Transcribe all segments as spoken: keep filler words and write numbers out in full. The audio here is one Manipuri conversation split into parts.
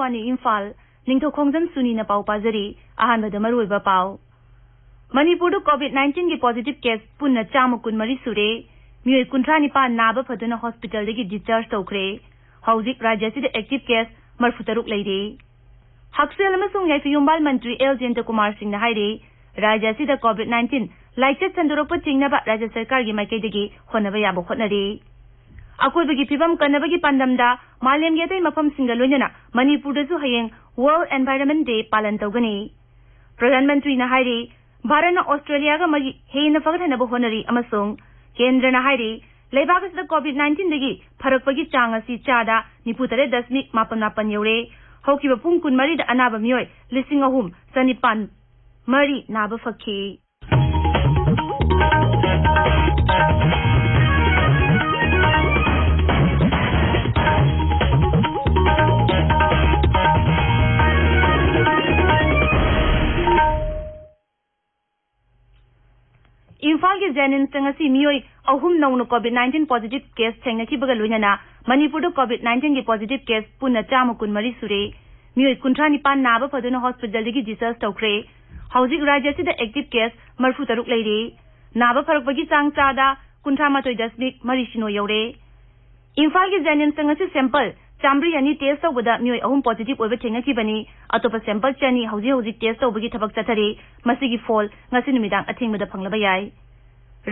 ꯄꯥꯅꯤ ꯏꯝꯐꯥꯜ, ꯅꯤꯡꯊꯧꯈꯣꯡꯖꯝ ꯁꯨꯅꯤꯅ ꯄꯥꯎ ꯄꯥꯖꯔꯤ꯫ ꯑꯍꯥꯟꯕꯗ ꯃꯔꯨꯑꯣꯏꯕ ꯄꯥꯎ꯫ ꯃꯅꯤꯄꯨꯔꯗ COVID nineteen ꯒꯤ positive case ꯄꯨꯟꯅ ꯆꯥꯝꯃ ꯀꯨꯟꯃꯔꯤ ꯁꯨꯔꯦ꯫ ꯃꯤꯑꯣꯏ ꯀꯨꯟꯊ꯭ꯔꯥ ꯅꯤꯄꯥꯟ ꯅꯥꯕ ꯐꯗꯨꯅ hospital ꯗꯒꯤ discharge ꯇꯧꯈ꯭ꯔꯦ꯫ ꯍꯧꯖꯤꯛ ꯔꯥꯖ꯭ꯌ ꯑꯁꯤꯗ active case ꯃꯔꯤꯐꯨ ꯇꯔꯨꯛ ꯂꯩꯔꯦ꯫ ꯍꯛꯁꯦꯜ ꯑꯃꯁꯨꯡ ꯌꯥꯏꯐ ꯌꯨꯝꯕꯥꯜ ꯃꯟꯇ꯭ꯔꯤ ꯑꯦꯜ ꯖꯌꯟꯇ ꯀꯨꯃꯥꯔ ꯁꯤꯡꯅ ꯍꯥꯏꯔꯤ, ꯔꯥꯖ꯭ꯌ ꯑꯁꯤꯗ COVID nineteen ꯂꯥꯏꯆꯠ ꯁꯟꯗꯣꯔꯛꯄ ꯊꯤꯡꯅꯕ ꯔꯥꯖ꯭ꯌ ꯁꯔꯀꯥꯔꯒꯤ ꯃꯥꯏꯀꯩꯗꯒꯤ ꯍꯣꯠꯅꯕ ꯌꯥꯕ ꯍꯣꯠꯅꯔꯤ꯫ ꯑꯀꯣꯏꯕꯒꯤ ꯐꯤꯕꯝ ꯀꯟꯅꯕꯒꯤ ꯄꯥꯟꯗꯝꯗ ꯃꯥꯂꯦꯝꯒꯤ ꯑꯇꯩ ꯃꯐꯝꯁꯤꯡꯒ ꯂꯣꯏꯅꯅ ꯃꯅꯤꯄꯨꯔꯗꯁꯨ ꯍꯌꯦꯡ World Environment Day ꯄꯥꯂꯟ ꯇꯧꯒꯅꯤ꯫ ꯄ꯭ꯔꯙꯥꯟ ꯃꯟꯇ꯭ꯔꯤꯅ ꯍꯥꯏꯔꯤ, ꯚꯥꯔꯠꯅ ꯑꯣꯁꯇ꯭ꯔꯦꯂꯤꯌꯥꯒ ꯃꯔꯤ ꯍꯦꯟꯅ ꯐꯒꯠꯍꯟꯅꯕ ꯍꯣꯠꯅꯔꯤ ꯑꯃꯁꯨꯡ ꯀꯦꯟꯗ꯭ꯔꯅ ꯍꯥꯏꯔꯤ, ꯂꯩꯕꯥꯛ ꯑꯁꯤꯗ COVID nineteen ꯗꯒꯤ ꯐꯔꯛꯄꯒꯤ ꯆꯥꯡ ꯑꯁꯤ ꯆꯥꯗ ꯅꯤꯐꯨ ꯇꯔꯦꯠ ꯗꯁꯃꯤꯛ ꯃꯥꯄꯟ ꯃꯥꯄꯟ ꯌꯧꯔꯦ꯫ ꯍꯧꯈꯤꯕ ꯄꯨꯡ ꯀꯨꯟꯃꯔꯤꯗ ꯑꯅꯥꯕ ꯃꯤꯑꯣꯏ ꯂꯤꯁꯤꯡ ꯑꯍꯨꯝ ꯆꯅꯤꯄꯥꯟ ꯃꯔꯤ ꯅꯥꯕ ꯐꯈꯤ꯫ ꯏꯝꯐꯥꯜꯒꯤ JNIMS ꯇ ꯉꯁꯤ ꯃꯤꯑꯣꯏ ꯑꯍꯨꯝ ꯅꯧꯅ COVID nineteen positive case ꯊꯦꯡꯅꯈꯤꯕꯒ ꯂꯣꯏꯅꯅ ꯃꯅꯤꯄꯨꯔꯗ COVID nineteen ꯒꯤ positive case ꯄꯨꯟꯅ ꯆꯥꯝꯃ ꯀꯨꯟꯃꯔꯤ ꯁꯨꯔꯦ꯫ ꯃꯤꯑꯣꯏ ꯀꯨꯟꯊ꯭ꯔꯥ ꯅꯤꯄꯥꯟ ꯅꯥꯕ ꯐꯗꯨꯅ hospital ꯗꯒꯤ discharge ꯇꯧꯈ꯭ꯔꯦ꯫ ꯍꯧꯖꯤꯛ ꯔꯥꯖ꯭ꯌ ꯑꯁꯤꯗ active case ꯃꯔꯤꯐꯨ ꯇꯔꯨꯛ ꯂꯩꯔꯤ꯫ ꯅꯥꯕ ꯐꯔꯛꯄꯒꯤ ꯆꯥꯡ ꯆꯥꯗ ꯀꯨꯟꯊ꯭ꯔꯥ ꯃꯥꯊꯣꯏ ꯗꯁꯃꯤꯛ ꯃꯔꯤ ꯁꯤꯅꯣ ꯌꯧꯔꯦ꯫ ꯏꯝꯐꯥꯜꯒꯤ JNIMS ꯇ ꯉꯁꯤ sample ꯆꯥꯃꯔꯤ ꯑꯅꯤ test ꯇꯧꯕꯗ ꯃꯤꯑꯣꯏ ꯑꯍꯨꯝ positive ꯑꯣꯏꯕ ꯊꯦꯡꯅꯈꯤꯕꯅꯤ꯫ ꯑꯇꯣꯞꯄ sample ꯆꯅꯤ ꯍꯧꯖꯤꯛ ꯍꯧꯖꯤꯛ test ꯇꯧꯕꯒꯤ ꯊꯕꯛ ꯆꯠꯊꯔꯤ꯫ ꯃꯁꯤꯒꯤ ꯐꯣꯜ ꯉꯁꯤ ꯅꯨꯃꯤꯗꯥꯡ ꯑꯊꯦꯡꯕꯗ ꯐꯪꯂꯕ ꯌꯥꯏ꯫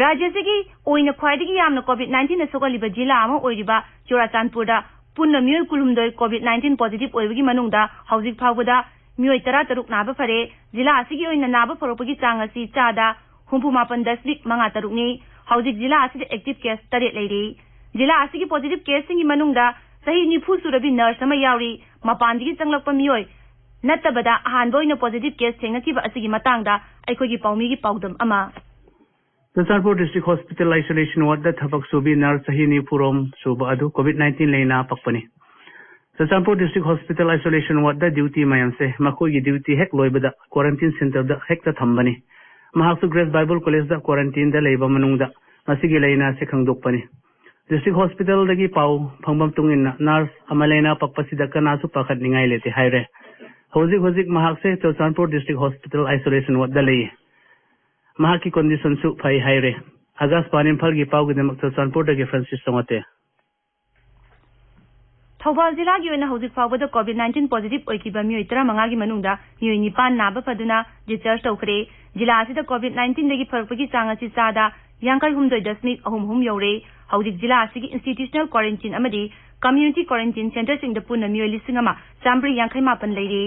ꯔꯥꯖ꯭ꯌ ꯑꯁꯤꯒꯤ ꯑꯣꯏꯅ ꯈ꯭ꯋꯥꯏꯗꯒꯤ ꯌꯥꯝꯅ COVID nineteen ꯅ ꯁꯣꯛꯍꯜꯂꯤꯕ ꯖꯤꯂꯥ ꯑꯃ ꯑꯣꯏꯔꯤꯕ ꯆꯨꯔꯥꯆꯥꯟꯄꯨꯔꯗ ꯄꯨꯟꯅ ꯃꯤꯑꯣꯏ ꯀꯨꯟꯍꯨꯝꯗꯣꯏ COVID nineteen positive ꯑꯣꯏꯕꯒꯤ ꯃꯅꯨꯡꯗ ꯍꯧꯖꯤꯛ ꯐꯥꯎꯕꯗ ꯃꯤꯑꯣꯏ ꯇꯔꯥ ꯇꯔꯨꯛ ꯅꯥꯕ ꯐꯔꯦ꯫ ꯖꯤꯂꯥ ꯑꯁꯤꯒꯤ ꯑꯣꯏꯅ ꯅꯥꯕ ꯐꯔꯛꯄꯒꯤ ꯆꯥꯡ ꯑꯁꯤ ꯆꯥꯗ ꯍꯨꯝꯐꯨ ꯃꯥꯄꯟ ꯗꯁꯃꯤꯛ ꯃꯉꯥ ꯇꯔꯨꯛꯅꯤ꯫ ꯍꯧꯖꯤꯛ ꯖꯤꯂꯥ ꯑꯁꯤꯗ active case ꯇꯔꯦꯠ ꯂꯩꯔꯤ꯫ ꯖꯤꯂꯥ ꯑꯁꯤꯒꯤ positive case ꯁꯤꯡꯒꯤ ꯃꯅꯨꯡꯗ ꯆꯍꯤ ꯅꯤꯐꯨ ꯁꯨꯔꯕꯤ nurse ꯑꯃ ꯌꯥꯎꯔꯤ꯫ ꯃꯄꯥꯟꯗꯒꯤ ꯆꯪꯂꯛꯄ ꯃꯤꯑꯣꯏ ꯅꯠꯇꯕꯗ ꯑꯍꯥꯟꯕ ꯑꯣꯏꯅ positive case ꯊꯦꯡꯅꯈꯤꯕ ꯑꯁꯤꯒꯤ ꯃꯇꯥꯡꯗ ꯑꯩꯈꯣꯏꯒꯤ ꯄꯥꯎꯃꯤꯒꯤ ꯄꯥꯎꯗꯝ ꯑꯃ꯫ Churachandpur District Hospital Isolation Ward ꯗ ꯊꯕꯛ ꯁꯨꯕꯤ nurse ꯆꯍꯤ ꯅꯤꯐꯨ ꯔꯣꯝ ꯁꯨꯕ ꯑꯗꯨ COVID nineteen ꯂꯩꯅꯥ ꯄꯛꯄꯅꯤ꯫ Churachandpur District Hospital Isolation Ward ꯗ duty ꯃꯌꯥꯝꯁꯦ ꯃꯈꯣꯏꯒꯤ duty ꯍꯦꯛ ꯂꯣꯏꯕꯗ quarantine center ꯗ ꯍꯦꯛꯇ ꯊꯝꯕꯅꯤ꯫ ꯃꯍꯥꯛꯁꯨ Grace Bible College ꯗ quarantine ꯗ ꯂꯩꯕ ꯃꯅꯨꯡꯗ ꯃꯁꯤꯒꯤ ꯂꯩꯅꯥꯁꯦ ꯈꯪꯗꯣꯛꯄꯅꯤ꯫ ꯗꯤꯁꯇ꯭ꯔꯤꯛ ꯍꯣꯁꯄꯤꯇꯥꯜꯗꯒꯤ ꯄꯥꯎ ꯐꯪꯕ ꯃꯇꯨꯡ ꯏꯟꯅ, ꯅꯔꯁ ꯑꯃ ꯂꯩꯅꯥ ꯄꯛꯄꯁꯤꯗ ꯀꯅꯥꯁꯨ ꯄꯥꯈꯠꯅꯤꯡꯉꯥꯏ ꯂꯩꯇꯦ ꯍꯥꯏꯔꯦ꯫ ꯍꯧꯖꯤꯛ ꯍꯧꯖꯤꯛ ꯃꯍꯥꯛꯁꯦ ꯆꯨꯔꯆꯥꯟꯄꯨꯔ ꯗꯤꯁꯇ꯭ꯔꯤꯛ ꯍꯣꯁꯄꯤꯇꯥꯜ ꯑꯥꯏꯁꯣꯂꯦꯁꯟ ꯋꯥꯔꯗ ꯂꯩꯌꯦ꯫ ꯃꯍꯥꯛꯀꯤ ꯀꯟꯗꯤꯁꯟꯁꯨ ꯐꯩ ꯍꯥꯏꯔꯦ꯫ ꯑꯀꯥꯁꯕꯥꯅꯤ ꯏꯝꯐꯥꯜꯒꯤ ꯄꯥꯎꯒꯤꯗꯃꯛ ꯆꯨꯔꯆꯥꯟꯄꯨꯔꯗꯒꯤ ꯐ꯭ꯔꯥꯟꯁꯤꯁ ꯆꯣꯉꯥꯇꯦ꯫ ꯊꯧꯕꯥꯜ ꯖꯤꯂꯥꯒꯤ ꯑꯣꯏꯅ ꯍꯧꯖꯤꯛ ꯐꯥꯎꯕꯗ COVID nineteen positive ꯑꯣꯏꯈꯤꯕ ꯃꯤꯑꯣꯏ ꯇꯔꯥꯃꯉꯥꯒꯤ ꯃꯅꯨꯡꯗ ꯃꯤꯑꯣꯏ ꯅꯤꯄꯥꯟ ꯅꯥꯕ ꯐꯗꯨꯅ discharge ꯇꯧꯈ꯭ꯔꯦ꯫ ꯖꯤꯂꯥ ꯑꯁꯤꯗ COVID nineteen ꯗꯒꯤ ꯐꯔꯛꯄꯒꯤ ꯆꯥꯡ ꯑꯁꯤ ꯆꯥꯗ ꯌꯥꯡꯈꯩ ꯍꯨꯝꯗꯣꯏ ꯗꯁꯃꯤꯛ ꯑꯍꯨꯝ ꯑꯍꯨꯝ ꯌꯧꯔꯦ꯫ ꯍꯧꯖꯤꯛ ꯖꯤꯂꯥ ꯑꯁꯤꯒꯤ institutional quarantine ꯑꯃꯗꯤ community quarantine centreꯁꯤꯡꯗ ꯄꯨꯟꯅ ꯃꯤꯑꯣꯏ ꯂꯤꯁꯤꯡ ꯑꯃ ꯆꯥꯃꯔꯤ ꯌꯥꯡꯈꯩ ꯃꯥꯄꯟ ꯂꯩꯔꯦ꯫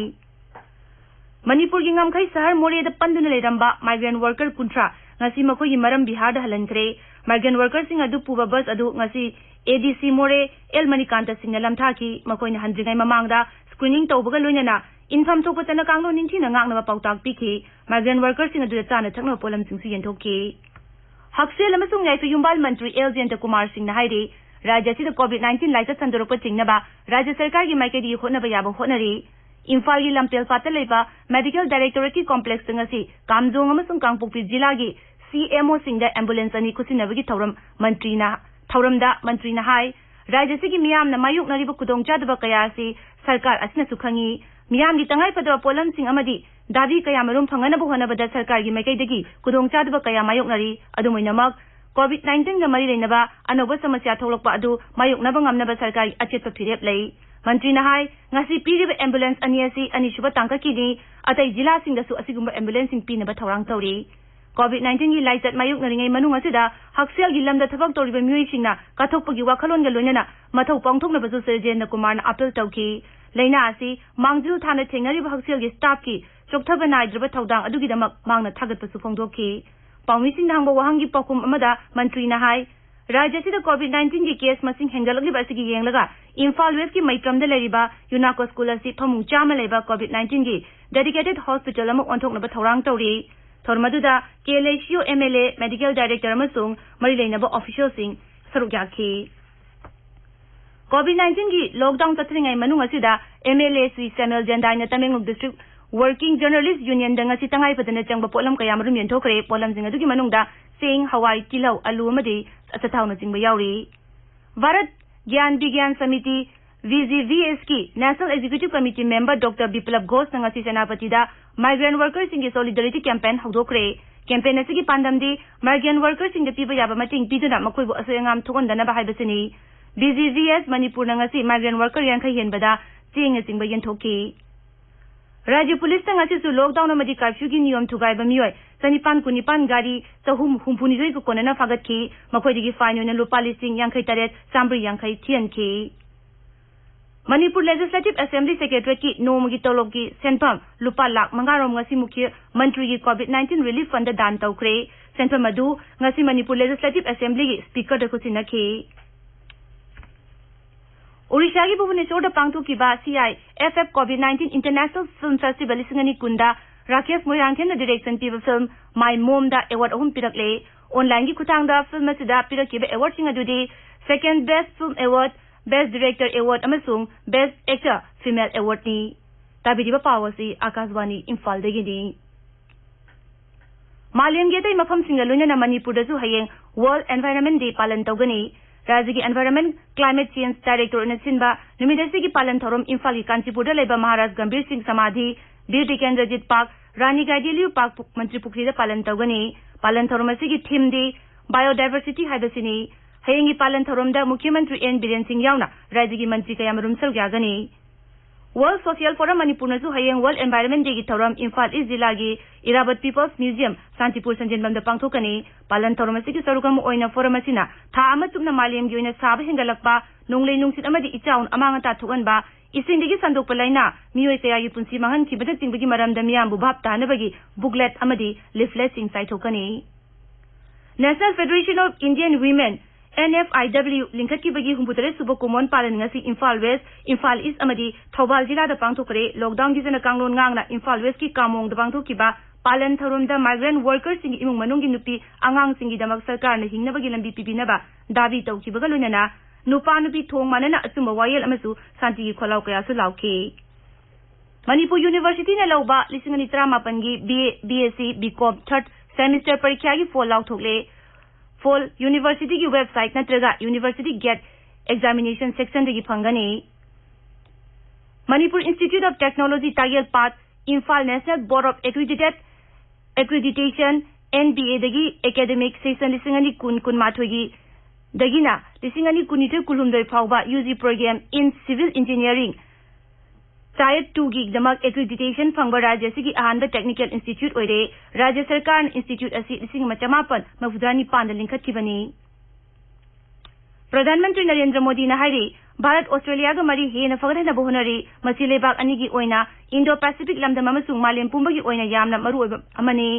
ꯃꯅꯤꯄꯨꯔꯒꯤ ꯉꯝꯈꯩ ꯁꯍꯔ ꯃꯣꯔꯦꯗ ꯄꯟꯗꯨꯅ ꯂꯩꯔꯝꯕ migrant worker ꯀꯨꯟꯊ꯭ꯔꯥ ꯉꯁꯤ ꯃꯈꯣꯏꯒꯤ ꯃꯔꯝ ꯕꯤꯍꯥꯔꯗ ꯍꯜꯍꯟꯈ꯭ꯔꯦ꯫ Migrant workerꯁꯤꯡ ꯑꯗꯨ ꯄꯨꯕ ꯕꯁ ꯑꯗꯨ ꯉꯁꯤ ADC ꯃꯣꯔꯦ ꯑꯦꯜ ꯃꯅꯤꯀꯥꯟꯇ ꯁꯤꯡꯅ ꯂꯝꯊꯥꯈꯤ꯫ ꯃꯈꯣꯏꯅ ꯍꯟꯗ꯭ꯔꯤꯉꯩ ꯃꯃꯥꯡꯗ screening ꯇꯧꯕꯒ ꯂꯣꯏꯅꯅ ꯏꯟꯐꯝ ꯊꯣꯛꯄ ꯆꯠꯅ ꯀꯥꯡꯂꯣꯟ ꯅꯤꯡꯊꯤꯅ ꯉꯥꯛꯅꯕ ꯄꯥꯎꯇꯥꯛ ꯄꯤꯈꯤ꯫ Migrant workerꯁꯤꯡ ꯑꯗꯨꯗ ꯆꯥꯅ ꯊꯛꯅꯕ ꯄꯣꯠꯂꯝꯁꯤꯡꯁꯨ ꯌꯦꯟꯊꯣꯛꯈꯤ꯫ ꯍꯛꯁꯦꯜ ꯑꯃꯁꯨꯡ ꯌꯥꯏꯐ ꯌꯨꯝꯕꯥꯜ ꯃꯟꯇ꯭ꯔꯤ ꯑꯦꯜ ꯖꯌꯟꯇ ꯀꯨꯃꯥꯔ ꯁꯤꯡꯅ ꯍꯥꯏꯔꯤ, ꯔꯥꯖ꯭ꯌ ꯑꯁꯤꯗ COVID nineteen ꯂꯥꯏꯆꯠ ꯁꯟꯗꯣꯔꯛꯄ ꯆꯤꯡꯅꯕ ꯔꯥꯖ꯭ꯌ ꯁꯔꯀꯥꯔꯒꯤ ꯃꯥꯏꯀꯩꯗꯒꯤ ꯍꯣꯠꯅꯕ ꯌꯥꯕ ꯍꯣꯠꯅꯔꯤ꯫ ꯏꯝꯐꯥꯜꯒꯤ ꯂꯝꯐꯦꯜ ꯄꯥꯠꯇ ꯂꯩꯕ Medical Directorateꯀꯤ complexꯇ ꯉꯁꯤ ꯀꯥꯝꯖꯣꯡ ꯑꯃꯁꯨꯡ ꯀꯥꯡꯄꯣꯛꯄꯤ ꯖꯤꯂꯥꯒꯤ CMOꯁꯤꯡꯗ ambulance ꯑꯅꯤ ꯈꯨꯠꯁꯤꯟꯅꯕꯒꯤ ꯊꯧꯔꯝ ꯃꯟꯇ꯭ꯔꯤꯅ, ꯊꯧꯔꯝꯗ ꯃꯟꯇ꯭ꯔꯤꯅ ꯍꯥꯏ, ꯔꯥꯖ꯭ꯌ ꯑꯁꯤꯒꯤ ꯃꯤꯌꯥꯝꯅ ꯃꯥꯌꯣꯛꯅꯔꯤꯕ ꯈꯨꯗꯣꯡꯆꯥꯗꯕ ꯀꯌꯥ ꯑꯁꯤ ꯁꯔꯀꯥꯔ ꯑꯁꯤꯅꯁꯨ ꯈꯪꯏ꯫ ꯃꯤꯌꯥꯝꯒꯤ ꯇꯉꯥꯏꯐꯗꯕ ꯄꯣꯠꯂꯝꯁꯤꯡ ꯑꯃꯗꯤ ꯗꯥꯕꯤ ꯀꯌꯥꯃꯔꯨꯝ ꯐꯪꯍꯟꯅꯕ ꯍꯣꯠꯅꯕꯗ ꯁꯔꯀꯥꯔꯒꯤ ꯃꯥꯏꯀꯩꯗꯒꯤ ꯈꯨꯗꯣꯡꯆꯥꯗꯕ ꯀꯌꯥ ꯃꯥꯌꯣꯛꯅꯔꯤ꯫ ꯑꯗꯨꯝ ꯑꯣꯏꯅꯃꯛ, COVID nineteenꯒ ꯃꯔꯤ ꯂꯩꯅꯕ ꯑꯅꯧꯕ ꯁꯃꯁ꯭ꯌꯥ ꯊꯣꯛꯂꯛꯄ ꯑꯗꯨ ꯃꯥꯌꯣꯛꯅꯕ ꯉꯝꯅꯕ ꯁꯔꯀꯥꯔꯒꯤ ꯑꯆꯦꯠꯄ ꯐꯤꯔꯦꯞ ꯂꯩ꯫ ꯃꯟꯇ꯭ꯔꯤꯅ ꯍꯥꯏ, ꯉꯁꯤ ꯄꯤꯔꯤꯕ ambulance ꯑꯅꯤ ꯑꯁꯤ ꯑꯅꯤꯁꯨꯕ ꯇꯥꯡꯀꯛꯀꯤꯅꯤ꯫ ꯑꯇꯩ ꯖꯤꯂꯥꯁꯤꯡꯗꯁꯨ ꯑꯁꯤꯒꯨꯝꯕ ambulanceꯁꯤꯡ ꯄꯤꯅꯕ ꯊꯧꯔꯥꯡ ꯇꯧꯔꯤ꯫ COVID nineteenꯒꯤ ꯂꯥꯏꯆꯠ ꯃꯥꯌꯣꯛꯅꯔꯤꯉꯩ ꯃꯅꯨꯡ ꯑꯁꯤꯗ ꯍꯛꯁꯦꯜꯒꯤ ꯂꯝꯗ ꯊꯕꯛ ꯇꯧꯔꯤꯕ ꯃꯤꯑꯣꯏꯁꯤꯡꯅ ꯀꯠꯊꯣꯛꯄꯒꯤ ꯋꯥꯈꯜꯂꯣꯟꯒ ꯂꯣꯏꯅꯅ ꯃꯊꯧ ꯄꯥꯡꯊꯣꯛꯅꯕꯁꯨ ꯁ꯭ꯔꯤ ꯖꯌꯟꯇ ꯀꯨꯃꯥꯔꯅ appeal ꯇꯧꯈꯤ꯫ ꯂꯥꯏꯅꯥ ꯑꯁꯤ ꯃꯥꯡꯖꯤꯜ ꯊꯥꯅ ꯊꯦꯡꯅꯔꯤꯕ ꯍꯛꯁꯦꯜꯒꯤ staffꯀꯤ ꯆꯣꯛꯊꯕ ꯅꯥꯏꯗ꯭ꯔꯕ ꯊꯧꯗꯥꯡ ꯑꯗꯨꯒꯤꯗꯃꯛ ꯃꯍꯥꯛꯅ ꯊꯥꯒꯠꯄꯁꯨ ꯐꯣꯡꯗꯣꯛꯈꯤ꯫ ꯄꯥꯎꯃꯤꯁꯤꯡꯅ ꯍꯪꯕ ꯋꯥꯍꯪꯒꯤ ꯄꯥꯎꯈꯨꯝ ꯑꯃꯗ ꯃꯟꯇ꯭ꯔꯤꯅ ꯍꯥꯏ, ꯔꯥꯖ꯭ꯌ ꯑꯁꯤꯗ COVID nineteenꯒꯤ case ꯃꯁꯤꯡ ꯍꯦꯟꯒꯠꯂꯛꯂꯤꯕ ꯑꯁꯤꯒꯤ ꯌꯦꯡꯂꯒ ꯏꯝꯐꯥꯜ Westꯀꯤ ꯃꯩꯇ꯭ꯔꯝꯗ ꯂꯩꯔꯤꯕ UNACO school ꯑꯁꯤ ꯐꯃꯨꯡ ꯆꯥꯝꯃ ꯂꯩꯕ COVID nineteenꯒꯤ dedicated hospital ꯑꯃ ꯑꯣꯟꯊꯣꯛꯅꯕ ꯊꯧꯔꯥꯡ ꯇꯧꯔꯤ꯫ ꯊꯧꯔꯝ ꯑꯗꯨꯗ KLACO MLA, medical director ꯑꯃꯁꯨꯡ ꯃꯔꯤ ꯂꯩꯅꯕ officialꯁꯤꯡ ꯁꯔꯨꯛ ꯌꯥꯈꯤ꯫ COVID nineteenꯒꯤ lockdown ꯆꯠꯊꯔꯤꯉꯩ ꯃꯅꯨꯡ ꯑꯁꯤꯗ MLA Shri ꯁ꯭ꯌꯥꯃꯦꯜ ꯖꯦꯟꯗꯥꯏꯅ Tamenglong District Working Journalist Unionꯗ ꯉꯁꯤ ꯇꯉꯥꯏ ꯐꯗꯅ ꯆꯪꯕ ꯄꯣꯠꯂꯝ ꯀꯌꯥꯃꯔꯨꯝ ꯌꯦꯟꯊꯣꯛꯈ꯭ꯔꯦ꯫ ꯄꯣꯠꯂꯝꯁꯤꯡ ꯑꯗꯨꯒꯤ ꯃꯅꯨꯡꯗ ꯆꯦꯡ, ꯍꯋꯥꯏ, ꯇꯤꯜꯍꯧ, ꯑꯂꯨ ꯑꯃꯗꯤ ꯑꯆꯥꯊꯥꯎꯅꯆꯤꯡꯕ ꯌꯥꯎꯔꯤ꯫ ꯚꯥꯔꯠ ꯒ꯭ꯌꯥꯟ ꯕꯤꯒ꯭ꯌꯥꯟ ꯁꯃꯤꯇꯤ, ꯚꯤ ꯖꯤ ꯚꯤ ꯑꯦꯁꯀꯤ National Executive Committee member Doctor Biplab Ghosna ꯉꯁꯤ ꯁꯦꯅꯥꯄꯇꯤꯗ migrant workerꯁꯤꯡꯒꯤ solidarity campaign ꯍꯧꯗꯣꯛꯈ꯭ꯔꯦ꯫ Campaign ꯑꯁꯤꯒꯤ ꯄꯥꯟꯗꯝꯗꯤ migrant workerꯁꯤꯡꯗ ꯄꯤꯕ ꯌꯥꯕ ꯃꯇꯦꯡ ꯄꯤꯗꯨꯅ ꯃꯈꯣꯏꯕꯨ ꯑꯁꯣꯏ ꯑꯉꯥꯝ ꯊꯣꯛꯍꯟꯗꯅꯕ ꯍꯥꯏꯕꯁꯤꯅꯤ꯫ ꯚꯤ ꯖꯤ ꯚꯤ ꯑꯦꯁ ꯃꯅꯤꯄꯨꯔꯅ ꯉꯁꯤ migrant worker ꯌꯥꯡꯈꯩ ꯍꯦꯟꯕꯗ ꯆꯦꯡꯅꯆꯤꯡꯕ ꯌꯦꯟꯊꯣꯛꯈꯤ꯫ ꯔꯥꯖ꯭ꯌ ꯄꯨꯂꯤꯁꯇ ꯉꯁꯤꯁꯨ lockdown ꯑꯃꯗꯤ curfewꯒꯤ ꯅꯤꯌꯣꯝ ꯊꯨꯒꯥꯏꯕ ꯃꯤꯑꯣꯏ ꯆꯅꯤꯄꯥꯟ ꯀꯨꯟꯅꯤꯄꯥꯟ ꯒꯥꯔꯤ ꯆꯍꯨꯝ ꯍꯨꯝꯐꯨꯅꯤꯊꯣꯏꯒ ꯀꯣꯟꯅꯅ ꯐꯥꯒꯠꯈꯤ꯫ ꯃꯈꯣꯏꯗꯒꯤ fine ꯑꯣꯏꯅ ꯂꯨꯄꯥ ꯂꯤꯁꯤꯡ ꯌꯥꯡꯈꯩ ꯇꯔꯦꯠ ꯆꯥꯝꯃꯔꯤ ꯌꯥꯡꯈꯩ ꯊꯤꯍꯟꯈꯤ꯫ ꯃꯅꯤꯄꯨꯔ Legislative Assembly Secretariatꯀꯤ ꯅꯣꯡꯃꯒꯤ ꯇꯣꯂꯣꯞꯀꯤ ꯁꯦꯟꯐꯝ ꯂꯨꯄꯥ ꯂꯥꯈ ꯃꯉꯥ ꯔꯣꯝ ꯉꯁꯤ ꯃꯨꯈ꯭ꯌ ꯃꯟꯇ꯭ꯔꯤꯒꯤ COVID nineteen relief fundꯗ ꯗꯥꯟ ꯇꯧꯈ꯭ꯔꯦ꯫ ꯁꯦꯟꯐꯝ ꯑꯗꯨ ꯉꯁꯤ ꯃꯅꯤꯄꯨꯔ Legislative Assemblyꯒꯤ Speakerꯗ ꯈꯨꯠꯁꯤꯟꯅꯈꯤ꯫ ꯑꯣꯔꯤꯁꯥꯒꯤ ꯚꯨꯕꯅꯦꯁꯣꯔꯗ ꯄꯥꯡꯊꯣꯛꯈꯤꯕ C I F F COVID nineteen International Film Festival ꯂꯤꯁꯤꯡ ꯑꯅꯤ ꯀꯨꯟꯗ ꯔꯥꯀꯦꯁ ꯃꯣꯏꯔꯥꯡꯊꯦꯝꯅ direction ꯄꯤꯕ film My Momꯗ award ꯑꯍꯨꯝ ꯄꯤꯔꯛꯂꯦ꯫ Onlineꯒꯤ ꯈꯨꯠꯊꯥꯡꯗ film ꯑꯁꯤꯗ ꯄꯤꯔꯛꯈꯤꯕ awardꯁꯤꯡ ꯑꯗꯨꯗꯤ Second Best Film Award, Best Director Award ꯑꯃꯁꯨꯡ Best Actor Female Awardꯅꯤ꯫ ꯇꯥꯕꯤꯔꯤꯕ ꯄꯥꯎ ꯑꯁꯤ ꯑꯥꯀꯥꯁꯕꯥꯅꯤ ꯏꯝꯐꯥꯜꯗꯒꯤꯅꯤ꯫ ꯃꯥꯂꯦꯝꯒꯤ ꯑꯇꯩ ꯃꯐꯝꯁꯤꯡꯒ ꯂꯣꯏꯅꯅ ꯃꯅꯤꯄꯨꯔꯗꯁꯨ ꯍꯌꯦꯡ World Environment Day ꯄꯥꯂꯟ ꯇꯧꯒꯅꯤ꯫ ꯔꯥꯖ꯭ꯌꯒꯤ Environment Climate Change Director ꯑꯣꯏꯅ ꯁꯤꯟꯕ ꯅꯨꯃꯤꯠ ꯑꯁꯤꯒꯤ ꯄꯥꯂꯟ ꯊꯧꯔꯝ ꯏꯝꯐꯥꯜꯒꯤ ꯀꯥꯟꯆꯤꯄꯨꯔꯗ ꯂꯩꯕ ꯃꯍꯥꯔꯥꯖ ꯒꯝꯚꯤꯔ ꯁꯤꯡ ꯁꯃꯥꯙꯤ, ꯕꯤꯔ ꯇꯤꯀꯦꯟꯗ꯭ꯔꯖꯤꯠ ꯄꯥꯔꯛ, ꯔꯥꯅꯤ ꯒꯥꯏꯗꯤꯟꯂꯤꯌꯨ ꯄꯥꯔꯛ, ꯃꯟꯇ꯭ꯔꯤ ꯄꯨꯈ꯭ꯔꯤꯗ ꯄꯥꯂꯟ ꯇꯧꯒꯅꯤ꯫ ꯄꯥꯂꯟ ꯊꯧꯔꯝ ꯑꯁꯤꯒꯤ themeꯗꯤ Biodiversity ꯍꯥꯏꯕꯁꯤꯅꯤ꯫ ꯍꯌꯦꯡꯒꯤ ꯄꯥꯂꯟ ꯊꯧꯔꯝꯗ ꯃꯨꯈ꯭ꯌ ꯃꯟꯇ꯭ꯔꯤ ꯑꯦꯟ ꯕꯤꯔꯦꯟ ꯁꯤꯡ ꯌꯥꯎꯅ ꯔꯥꯖ꯭ꯌꯒꯤ ꯃꯟꯇ꯭ꯔꯤ ꯀꯌꯥꯃꯔꯨꯝ ꯁꯔꯨꯛ ꯌꯥꯒꯅꯤ꯫ World Social Forum ꯃꯅꯤꯄꯨꯔꯅꯁꯨ ꯍꯌꯦꯡ World Environment Dayꯒꯤ ꯊꯧꯔꯝ ꯏꯝꯐꯥꯜ ꯏꯁ ꯖꯤꯂꯥꯒꯤ ꯏꯔꯥꯕꯠ People's Museum, ꯁꯥꯟꯇꯤꯄꯨꯔ ꯁꯟꯖꯦꯟꯕꯝꯗ ꯄꯥꯡꯊꯣꯛꯀꯅꯤ꯫ ꯄꯥꯂꯟ ꯊꯧꯔꯝ ꯑꯁꯤꯒꯤ ꯁꯔꯨꯛ ꯑꯃ ꯑꯣꯏꯅ forum ꯑꯁꯤꯅ ꯊꯥ ꯑꯃ ꯆꯨꯞꯅ ꯃꯥꯂꯦꯝꯒꯤ ꯑꯣꯏꯅ ꯁꯥꯕ ꯍꯦꯟꯒꯠꯂꯛꯄ, ꯅꯣꯡꯂꯩ ꯅꯨꯡꯁꯤꯠ ꯑꯃꯗꯤ ꯏꯆꯥꯎꯅ ꯑꯃꯥꯡ ꯑꯇꯥ ꯊꯣꯛꯍꯟꯕ, ꯏꯁꯤꯡꯗꯒꯤ ꯁꯟꯗꯣꯛꯄ ꯂꯥꯏꯅꯥ, ꯃꯤꯑꯣꯏ ꯀꯌꯥꯒꯤ ꯄꯨꯟꯁꯤ ꯃꯥꯡꯍꯟꯈꯤꯕꯅꯆꯤꯡꯕꯒꯤ ꯃꯔꯝꯗ ꯃꯤꯌꯥꯝꯕꯨ ꯚꯥꯞ ꯇꯥꯅꯕꯒꯤ booklet ꯑꯃꯗꯤ leafletꯁꯤꯡ ꯆꯥꯏꯊꯣꯛꯀꯅꯤ꯫ National Federation of Indian Women, N F I W, ꯂꯤꯡꯈꯠꯈꯤꯕꯒꯤ ꯍꯨꯝꯐꯨꯇꯔꯦꯠ ꯁꯨꯕ ꯀꯨꯝꯑꯣꯟ ꯄꯥꯂꯟ ꯉꯁꯤ ꯏꯝꯐꯥꯜ ꯋꯦꯁ, ꯏꯝꯐꯥꯜ ꯏꯁ ꯑꯃꯗꯤ ꯊꯧꯕꯥꯜ ꯖꯤꯂꯥꯗ ꯄꯥꯡꯊꯣꯛꯈ꯭ꯔꯦ꯫ Lockdownꯒꯤ ꯆꯠꯅ ꯀꯥꯡꯂꯣꯟ ꯉꯥꯛꯅ ꯏꯝꯐꯥꯜ ꯋꯦꯁꯀꯤ ꯀꯥꯃꯣꯡꯗ ꯄꯥꯡꯊꯣꯛꯈꯤꯕ ꯄꯥꯂꯟ ꯊꯧꯔꯝꯗ migrant workerꯁꯤꯡꯒꯤ ꯏꯃꯨꯡ ꯃꯅꯨꯡꯒꯤ ꯅꯨꯄꯤ ꯑꯉꯥꯡꯁꯤꯡꯒꯤꯗꯃꯛ ꯁꯔꯀꯥꯔꯅ ꯍꯤꯡꯅꯕꯒꯤ ꯂꯝꯕꯤ ꯄꯤꯕꯤꯅꯕ ꯗꯥꯕꯤ ꯇꯧꯈꯤꯕꯒ ꯂꯣꯏꯅꯅ ꯅꯨꯄꯥ ꯅꯨꯄꯤ ꯊꯣꯡ ꯃꯥꯟꯅꯅ ꯑꯆꯨꯝꯕ ꯋꯥꯌꯦꯜ ꯑꯃꯁꯨ ꯁꯥꯟꯇꯤꯒꯤ ꯈꯣꯜꯂꯥꯎ ꯀꯌꯥꯁꯨ ꯂꯥꯎꯈꯤ꯫ ꯃꯅꯤꯄꯨꯔ Universityꯅ ꯂꯧꯕ ꯂꯤꯁꯤꯡ ꯑꯅꯤ ꯇꯔꯥꯃꯥꯄꯟꯒꯤ B A, B S C, B Com third semester ꯄꯔꯤꯈ꯭ꯌꯥꯒꯤ ꯐꯣꯜ ꯂꯥꯎꯊꯣꯛꯂꯦ꯫ ꯐꯣꯜ ꯌꯨꯅꯤꯚꯔꯁꯤꯇꯤꯒꯤ ꯋꯦꯕꯁꯥꯏꯠ ꯅꯠꯇ꯭ꯔꯒ ꯌꯨꯅꯤꯚꯔꯁꯤꯇꯤ ꯒꯦꯠ ꯑꯦꯛꯖꯥꯃꯤꯅꯦꯁꯟ ꯁꯦꯛꯁꯟꯗꯒꯤ ꯐꯪꯒꯅꯤ꯫ Manipur institute of technology Takyelpat, Imphal national board of accreditate accreditation, N B ꯑꯦꯗꯒꯤ ꯑꯦꯀꯥꯗꯃꯤꯛ ꯁꯦꯁꯟ ꯂꯤꯁꯤꯡ ꯑꯅꯤ ꯀꯨꯟ ꯀꯨꯟꯃꯥꯊꯣꯏꯒꯤ ꯗꯒꯤꯅ ꯂꯤꯁꯤꯡ ꯑꯅꯤ ꯀꯨꯟꯅꯤꯊꯣꯏ ꯀꯨꯟꯍꯨꯝꯗꯣꯏ ꯐꯥꯎꯕ ꯌꯨ ꯖꯤ ꯄ꯭ꯔꯣꯒ꯭ꯔꯥꯝ ꯏꯟ ꯁꯤꯚꯤꯜ ꯏꯟꯖꯤꯅꯤꯌꯥꯔꯤꯡ ꯇꯥꯌꯔ ꯇꯨꯒꯤꯗꯃꯛ ꯑꯦꯀ꯭ꯔꯤꯗꯤꯇꯦꯁꯟ ꯐꯪꯕ ꯔꯥꯖ꯭ꯌ ꯑꯁꯤꯒꯤ ꯑꯍꯥꯟꯕ ꯇꯦꯛꯅꯤꯀꯦꯜ ꯏꯟꯁꯇꯤꯇ꯭ꯌꯨꯠ ꯑꯣꯏꯔꯦ꯫ ꯔꯥꯖ꯭ꯌ ꯁꯔꯀꯥꯔꯅ ꯏꯟꯁꯇꯤꯇ꯭ꯌꯨꯠ ꯑꯁꯤ ꯂꯤꯁꯤꯡ ꯑꯃ ꯆꯃꯥꯄꯟ ꯃꯧꯗ꯭ꯔꯥ ꯅꯤꯄꯥꯟꯗ ꯂꯤꯡꯈꯠꯈꯤꯕꯅꯤ꯫ ꯄ꯭ꯔꯙꯥꯟ ꯃꯟꯇ꯭ꯔꯤ ꯅꯔꯦꯟꯗ꯭ꯔ ꯃꯣꯗꯤꯅ ꯍꯥꯏꯔꯤ, ꯚꯥꯔꯠ ꯑꯣꯁꯇ꯭ꯔꯦꯂꯤꯌꯥꯒ ꯃꯔꯤ ꯍꯦꯟꯅ ꯐꯒꯠꯍꯟꯅꯕ ꯍꯣꯠꯅꯔꯤ꯫ ꯃꯁꯤ ꯂꯩꯕꯥꯛ ꯑꯅꯤꯒꯤ ꯑꯣꯏꯅ ꯏꯟꯗꯣ ꯄꯦꯁꯤꯐꯤꯛ ꯂꯝꯗꯝ ꯑꯃꯁꯨꯡ ꯃꯥꯂꯦꯝ ꯄꯨꯝꯕꯒꯤ ꯑꯣꯏꯅ ꯌꯥꯝꯅ ꯃꯔꯨꯑꯣꯏꯕ ꯑꯃꯅꯤ꯫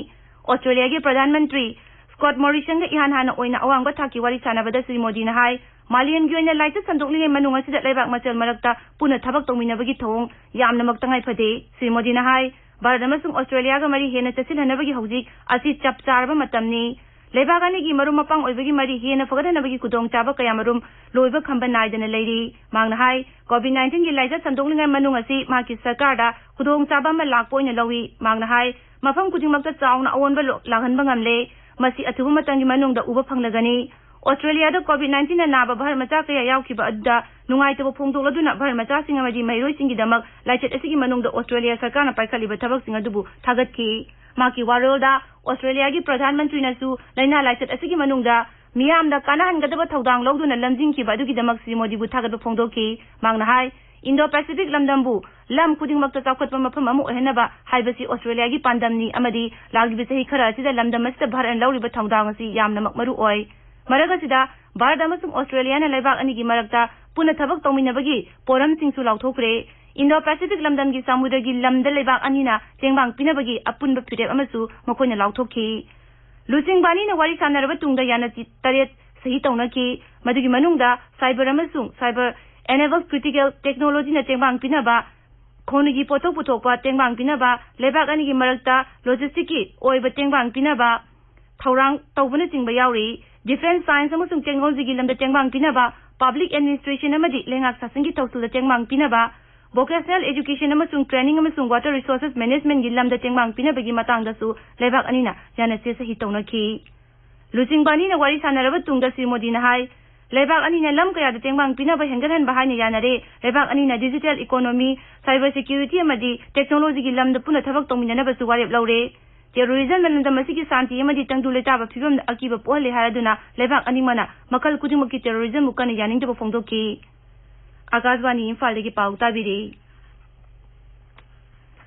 ꯑꯣꯁꯇ꯭ꯔꯦꯂꯤꯌꯥꯒꯤ ꯄ꯭ꯔꯙꯥꯟ ꯃꯟꯇ꯭ꯔꯤ ꯁ꯭ꯀꯣꯠ ꯃꯣꯔꯤꯁꯟꯒ ꯏꯍꯥꯟ ꯍꯥꯟꯅ ꯑꯣꯏꯅ ꯑꯋꯥꯡꯕ ꯊꯥꯛꯀꯤ ꯋꯥꯔꯤ ꯁꯥꯟꯅꯕꯗ ꯁ꯭ꯔꯤ ꯃꯣꯗꯤꯅ ꯍꯥꯏ, ꯃꯥꯂꯦꯝꯒꯤ ꯑꯣꯏꯅ ꯂꯥꯏꯆꯠ ꯁꯟꯗꯣꯛꯂꯤꯉꯩ ꯃꯅꯨꯡ ꯑꯁꯤꯗ ꯂꯩꯕꯥꯛ ꯃꯁꯦꯜ ꯃꯔꯛꯇ ꯄꯨꯟꯅ ꯊꯕꯛ ꯇꯧꯃꯤꯟꯅꯕꯒꯤ ꯊꯧꯑꯣꯡ ꯌꯥꯝꯅꯃꯛ ꯇꯉꯥꯏ ꯐꯗꯦ꯫ ꯁ꯭ꯔꯤ ꯃꯣꯗꯤꯅ ꯍꯥꯏ, ꯚꯥꯔꯠ ꯑꯃꯁꯨꯡ ꯑꯣꯁꯇ꯭ꯔꯦꯂꯤꯌꯥꯒ ꯃꯔꯤ ꯍꯦꯟꯅ ꯆꯦꯠꯁꯤꯜꯍꯟꯅꯕꯒꯤ ꯍꯧꯖꯤꯛ ꯑꯁꯤ ꯆꯞ ꯆꯥꯔꯕ ꯃꯇꯝꯅꯤ꯫ ꯂꯩꯕꯥꯛ ꯑꯅꯤꯒꯤ ꯃꯔꯨꯞ ꯃꯄꯥꯡ ꯑꯣꯏꯕꯒꯤ ꯃꯔꯤ ꯍꯦꯟꯅ ꯐꯒꯠꯍꯟꯅꯕꯒꯤ ꯈꯨꯗꯣꯡꯆꯥꯕ ꯀꯌꯥꯃꯔꯨꯝ ꯂꯣꯏꯕ ꯈꯝꯕ ꯅꯥꯏꯗꯅ ꯂꯩꯔꯤ꯫ ꯃꯍꯥꯛꯅ ꯍꯥꯏ, ꯀꯣꯚꯤꯗ ꯅꯥꯏꯟꯇꯤꯟꯒꯤ ꯂꯥꯏꯆꯠ ꯁꯟꯗꯣꯛꯂꯤꯉꯩ ꯃꯅꯨꯡ ꯑꯁꯤ ꯃꯍꯥꯛꯀꯤ ꯁꯔꯀꯥꯔꯗ ꯈꯨꯗꯣꯡꯆꯥꯕ ꯑꯃ ꯂꯥꯛꯄ ꯑꯣꯏꯅ ꯂꯧꯏ꯫ ꯃꯍꯥꯛꯅ ꯍꯥꯏ, ꯃꯐꯝ ꯈꯨꯗꯤꯡꯃꯛꯇ ꯆꯥꯎꯅ ꯑꯑꯣꯟꯕ ꯂꯣ-, ꯂꯥꯛꯍꯟꯕ ꯉꯝꯂꯦ꯫ ꯃꯁꯤ ꯑꯊꯨꯕ ꯃꯇꯝꯒꯤ ꯃꯅꯨꯡꯗ ꯎꯕ ꯐꯪꯂꯒꯅꯤ꯫ ꯑꯣꯁꯇ꯭ꯔꯦꯂꯤꯌꯥꯗ ꯀꯣꯚꯤꯗ ꯅꯥꯏꯟꯇꯤꯟꯅ ꯅꯥꯕ ꯚꯥꯔꯠ ꯃꯆꯥ ꯀꯌꯥ ꯌꯥꯎꯈꯤꯕ ꯑꯗꯨꯗ ꯅꯨꯡꯉꯥꯏꯇꯕ ꯐꯣꯡꯗꯣꯛꯂꯗꯨꯅ ꯚꯥꯔꯠ ꯃꯆꯥꯁꯤꯡ ꯑꯃꯗꯤ ꯃꯍꯩꯔꯣꯏꯁꯤꯡꯒꯤꯗꯃꯛ ꯂꯥꯏꯆꯠ ꯑꯁꯤꯒꯤ ꯃꯅꯨꯡꯗ ꯑꯣꯁꯇ꯭ꯔꯦꯂꯤꯌꯥ ꯁꯔꯀꯥꯔꯅ ꯄꯥꯏꯈꯠꯂꯤꯕ ꯊꯕꯛꯁꯤꯡ ꯑꯗꯨꯕꯨ ꯊꯥꯒꯠꯈꯤ꯫ ꯃꯍꯥꯛꯀꯤ ꯋꯥꯔꯣꯜꯗ ꯑꯣꯁꯇ꯭ꯔꯦꯂꯤꯌꯥꯒꯤ ꯄ꯭ꯔꯙꯥꯟ ꯃꯟꯇ꯭ꯔꯤꯅꯁꯨ ꯂꯥꯏꯅꯥ ꯂꯥꯏꯆꯠ ꯑꯁꯤꯒꯤ ꯃꯅꯨꯡꯗ ꯃꯤꯌꯥꯝꯗ ꯀꯥꯟꯅꯍꯟꯒꯗꯕ ꯊꯧꯗꯥꯡ ꯂꯧꯗꯨꯅ ꯂꯝꯖꯤꯡꯈꯤꯕ ꯑꯗꯨꯒꯤꯗꯃꯛ ꯁ꯭ꯔꯤ ꯃꯣꯗꯤꯕꯨ ꯊꯥꯒꯠꯄ ꯐꯣꯡꯗꯣꯛꯈꯤ꯫ ꯃꯍꯥꯛꯅ ꯍꯥꯏ, ꯏꯟꯗꯣ ꯄꯦꯁꯤꯐꯤꯛ ꯂꯝꯗꯝꯕꯨ ꯂꯝ ꯈꯨꯗꯤꯡꯃꯛꯇ ꯆꯥꯎꯈꯠꯄ ꯃꯐꯝ ꯑꯃ ꯑꯣꯏꯍꯟꯅꯕ ꯍꯥꯏꯕꯁꯤ ꯑꯣꯁꯇ꯭ꯔꯦꯂꯤꯌꯥꯒꯤ ꯄꯥꯟꯗꯝꯅꯤ ꯑꯃꯗꯤ ꯂꯥꯛꯂꯤꯕ ꯆꯍꯤ ꯈꯔ ꯑꯁꯤꯗ ꯂꯝꯗꯝ ꯑꯁꯤꯗ ꯚꯥꯔꯠꯅ ꯂꯧꯔꯤꯕ ꯊꯧꯗꯥꯡ ꯑꯁꯤ ꯌꯥꯝꯅꯃꯛ ꯃꯔꯨ ꯑꯣꯏ꯫ ꯃꯔꯛ ꯑꯁꯤꯗ ꯚꯥꯔꯠ ꯑꯃꯁꯨꯡ ꯑꯣꯁꯇ꯭ꯔꯦꯂꯤꯌꯥꯅ ꯂꯩꯕꯥꯛ ꯑꯅꯤꯒꯤ ꯃꯔꯛꯇ ꯄꯨꯟꯅ ꯊꯕꯛ ꯇꯧꯃꯤꯟꯅꯕꯒꯤ ꯄꯣꯔꯝꯁꯤꯡꯁꯨ ꯂꯥꯎꯊꯣꯛꯈ꯭ꯔꯦ꯫ ꯏꯟꯗꯣ ꯄꯦꯁꯤꯐꯤꯛ ꯂꯝꯗꯝꯒꯤ ꯁꯃꯨꯗ꯭ꯔꯒꯤ ꯂꯝꯗ ꯂꯩꯕꯥꯛ ꯑꯅꯤꯅ ꯇꯦꯡꯕꯥꯡ ꯄꯤꯅꯕꯒꯤ ꯑꯄꯨꯟꯕ ꯐꯤꯔꯦꯞ ꯑꯃꯁꯨ ꯃꯈꯣꯏꯅ ꯂꯥꯎꯊꯣꯛꯈꯤ꯫ ꯂꯨꯆꯤꯡꯕ ꯑꯅꯤꯅ ꯋꯥꯔꯤ ꯁꯥꯟꯅꯔꯕ ꯇꯨꯡꯗ ꯌꯥꯅꯆꯦ ꯇꯔꯦꯠ ꯁꯍꯤ ꯇꯧꯅꯈꯤ꯫ ꯃꯗꯨꯒꯤ ꯃꯅꯨꯡꯗ cyber ꯑꯃꯁꯨꯡ cyber enabled critical technologyꯅ ꯇꯦꯡꯕꯥꯡ ꯄꯤꯅꯕ, ꯈꯣꯡꯅꯒꯤ ꯄꯣꯠꯊꯣꯛ ꯄꯨꯊꯣꯛꯄ ꯇꯦꯡꯕꯥꯡ ꯄꯤꯅꯕ, ꯂꯩꯕꯥꯛ ꯑꯅꯤꯒꯤ ꯃꯔꯛꯇ logisticꯀꯤ ꯑꯣꯏꯕ ꯇꯦꯡꯕꯥꯡ ꯄꯤꯅꯕ ꯊꯧꯔꯥꯡ ꯇꯧꯕꯅꯆꯤꯡꯕ ꯌꯥꯎꯔꯤ꯫ Defence, science ꯑꯃꯁꯨꯡ technologyꯒꯤ ꯂꯝꯗ ꯇꯦꯡꯕꯥꯡ ꯄꯤꯅꯕ, public administration ꯑꯃꯗꯤ ꯂꯩꯉꯥꯛ ꯁꯥꯁꯟꯒꯤ ꯊꯧꯁꯤꯜꯗ ꯇꯦꯡꯕꯥꯡ ꯄꯤꯅꯕ, vocational education ꯑꯃꯁꯨꯡ training ꯑꯃꯁꯨꯡ water resources managementꯀꯤ ꯂꯝꯗ ꯇꯦꯡꯕꯥꯡ ꯄꯤꯅꯕꯒꯤ ꯃꯇꯥꯡꯗꯁꯨ ꯂꯩꯕꯥꯛ ꯑꯅꯤꯅ ꯌꯥꯅꯆꯦ ꯁꯍꯤ ꯇꯧꯅꯈꯤ꯫ ꯂꯨꯆꯤꯡꯕ ꯑꯅꯤꯅ ꯋꯥꯔꯤ ꯁꯥꯟꯅꯔꯕ ꯇꯨꯡꯗ ꯁ꯭ꯔꯤ ꯃꯣꯗꯤꯅ ꯍꯥꯏ, ꯂꯩꯕꯥꯛ ꯑꯅꯤꯅ ꯂꯝ ꯀꯌꯥꯗ ꯇꯦꯡꯕꯥꯡ ꯄꯤꯅꯕ ꯍꯦꯟꯒꯠꯍꯟꯕ ꯍꯥꯏꯅ ꯌꯥꯅꯔꯦ꯫ ꯂꯩꯕꯥꯛ ꯑꯅꯤꯅ digital economy, cyber security ꯑꯃꯗꯤ technologyꯒꯤ ꯂꯝꯗ ꯄꯨꯟꯅ ꯊꯕꯛ ꯇꯧꯃꯤꯟꯅꯅꯕꯁꯨ ꯋꯥꯔꯦꯞ ꯂꯧꯔꯦ꯫ Terrorismꯅ ꯂꯝꯗꯝ ꯑꯁꯤꯒꯤ ꯁꯥꯟꯇꯤ ꯑꯃꯗꯤ ꯇꯪꯗꯨ ꯂꯩꯇꯥꯕ ꯐꯤꯕꯝꯗ ꯑꯀꯤꯕ ꯄꯣꯛꯍꯜꯂꯦ ꯍꯥꯏꯔꯗꯨꯅ ꯂꯩꯕꯥꯛ ꯑꯅꯤꯃꯛꯅ ꯃꯈꯜ ꯈꯨꯗꯤꯡꯃꯛꯀꯤ terrorismꯕꯨ ꯀꯟꯅ ꯌꯥꯅꯤꯡꯗꯕ ꯐꯣꯡꯗꯣꯛꯈꯤ꯫ ꯑꯥꯀꯥꯁꯕꯥꯅꯤ ꯏꯝꯐꯥꯜꯗꯒꯤ ꯄꯥꯎ ꯇꯥꯕꯤꯔꯤ꯫